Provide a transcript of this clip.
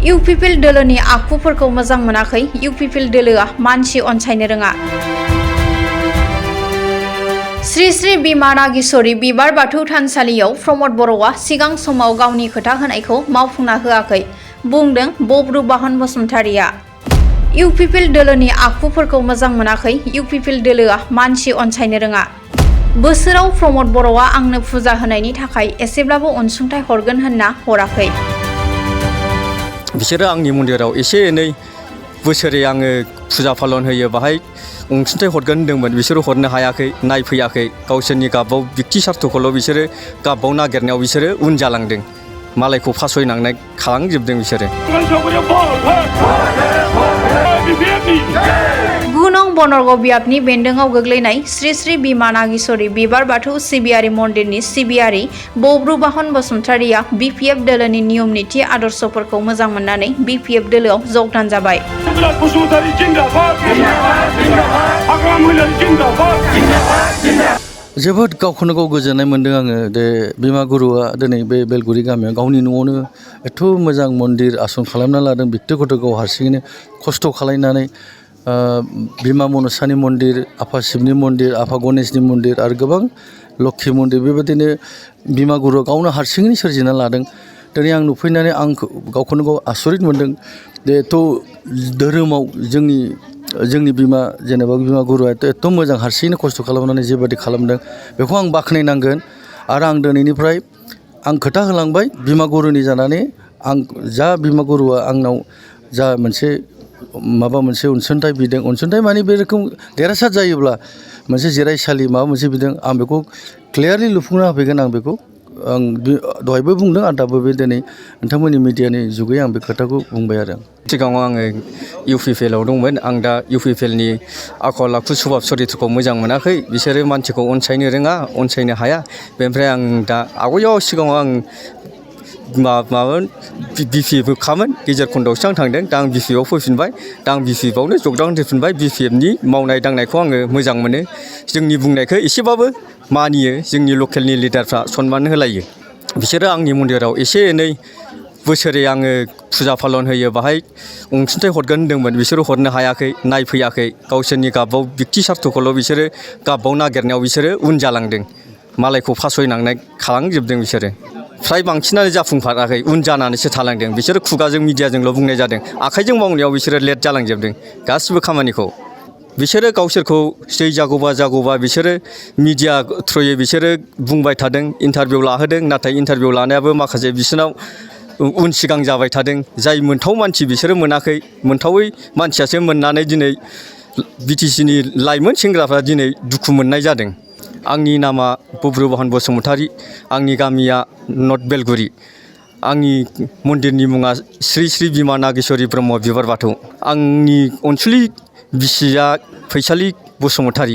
UPPL दोलोनि आखुफोरखौ मोजां मोनाखै इउपिपिएल दोलोआ मानसि अनसायनो रोङा। श्री श्री बिमा नागेश्वरी बिबार बाथौ थानसालियाव प्रमद बर'आ सिगां समाव गावनि खोथा होनायखौ मावफुंना होआखै बुंदों बब्रु बाहन बसुमतारिया। इउपिपिएल दोलोनि आखुफोरखौ मोजां मोनाखै इउपिपिएल दोलोआ मानसि अनसायनो रोङा। बोसोराव प्रमद बर'आ आंनो फुजा होनायनि थाखाय एसेब्लाबो अनसुंथाइ हरगोन होनना हराखै। बिसोरो आंनि मन्दिराव एसे एनै बोसोरे आङो फुजा फालन होयो बाहाय अनसुंथाइ हरगोन होनदोंमोन बिसोरो हरनो हायाखै नायफैयाखै गावसोरनि गाबाव बिक्ति सार्थखौल' बिसोरो गाबाव नागिरनायाव बिसोरो उन जालांदों मालायखौ फासयनांनाय खालामजोबदों बिसोरो। 9 नं बनरगाव बियाबनि बेन्दोंआव गोग्लैनाय श्री श्री बिमा नागेश्वरी बिबार बाथौ सिबियारि मन्दिरनि सिबियारि बब्रु बाहन बसुमतारिया बिपिएफ दोलोनि नियम नीति आदर्शफोरखौ मोजां मोननानै बिपिएफ दोलोआव जगदान जाबाय। जोबोद गावखौनो गाव गोजोननाय मोन्दों आङो दे बिमा गुरुआ दिनै बे बेलगुरि गामियाव गावनि न'आवनो एथ' मोजां मन्दिर आसन खालामना लादों व्यक्तिगत गाव हारसिङैनो खस्थ' खालामनानै बिमा मनसानि मन्दिर आफा शिबनि मन्दिर आफा गणेशनि मन्दिर आरो गोबां लक्ष्मी मन्दिर बेबायदिनो बिमा गुरुआ गावनो हारसिङैनो सोरजिना लादों। दिनै आं नुफैनानै आं गावखौनो गाव आसरित मोन्दों दे एथ' धोरोमाव जोंनि बिमा जेनेबा बिमा गुरुआ एथ' मोजां हारसिङैनो खस्थ' खालामनानै जेबादि खालामदों बेखौ आं बाख्नायनांगोन। आरो आं दिनैनिफ्राय आं खोथा होलांबाय बिमा गुरुनि जानानै आं जा बिमा गुरुआ आंनाव जा माबा मोनसे अनसुंथाइ बिदों अनसुंथाइ माने बे रोखोम देरहासार जायोब्ला मोनसे जिरायसालि माबा मोनसे बिदों आं बेखौ क्लियारलि लुफुंना होफैगोन। आं बेखौ आं दहायबो बुंदों आरो दाबो बे दिनै नोंथांमोननि मिडियानि जुगै आं बे खोथाखौ बुंबाय आरो। सिगाङाव आङो इउपिपिएलआव दंमोन आं दा इउपिपिएलनि आखल आखु स्वभाब चरित्रखौ मोजां मोनाखै बिसोरो मानसिखौ अनसायनो रोङा अनसायनो हाया। बेनिफ्राय आं दा सिगाङाव आं माबा बिपिएफखामोन गेजेर खन्दआवसो आं थांदों दा आं बिपिएफआव फैफिनबाय दा आं बिपिएफआवनो जगदान होफिनबाय। बिपिएफनि मावनाय दांनायखौ आङो मोजां मोनो जोंनि बुंनायखौ एसेबाबो मानियो जोंनि लकेलनि लिडारफ्रा सनमान होलायो। बिसोरो आंनि मन्दिराव एसे एनै बोसोरे आङो फुजा फालन होयो बाहाय अनसुंथाइ हरगोन होनदोंमोन बिसोरो हरनो हायाखै नायफैयाखै गावसोरनि गाबाव बिक्ति सार्थखौल' बिसोरो गाबाव नागिरनायाव बिसोरो उन जालांदों मालायखौ फासयनांनाय खालामजोबदों बिसोरो। फ्राय बांसिनानो जाफुंसाराखै उन जानानैसो थालांदों बिसोरो खुगाजों मिडियाजोंल' बुंनाय जादों आखाइजों मावनायाव बिसोरो लेट जालांजोबदों गासिबो खामानिखौ। बिसोरो गावसोरखौ जै जागौबा बिसोरो मिडिया थ्रुयै बिसोरो बुंबाय थादों इन्टारभिउ लाहोदों नाथाय इन्टारभिउ लानायाबो माखासे बिसोरनाव उन सिगां जाबाय थादों जाय मोनथाव मानसि बिसोरो मोनाखै मोनथावै मानसियासो मोननानै दिनै बिटिसिनि लाइमोन सेंग्राफ्रा दिनै दुखु मोननाय जादों। आंनि नामा बब्रु बाहन बसुमतारि आंनि गामिया नर्थ बेलगुरि आंनि मन्दिरनि मुङा श्री श्री बिमा नागेश्वरी ब्रह्म बिबार बाथौ आंनि अनसुलि बिसिया फैसालि बसुमतारि।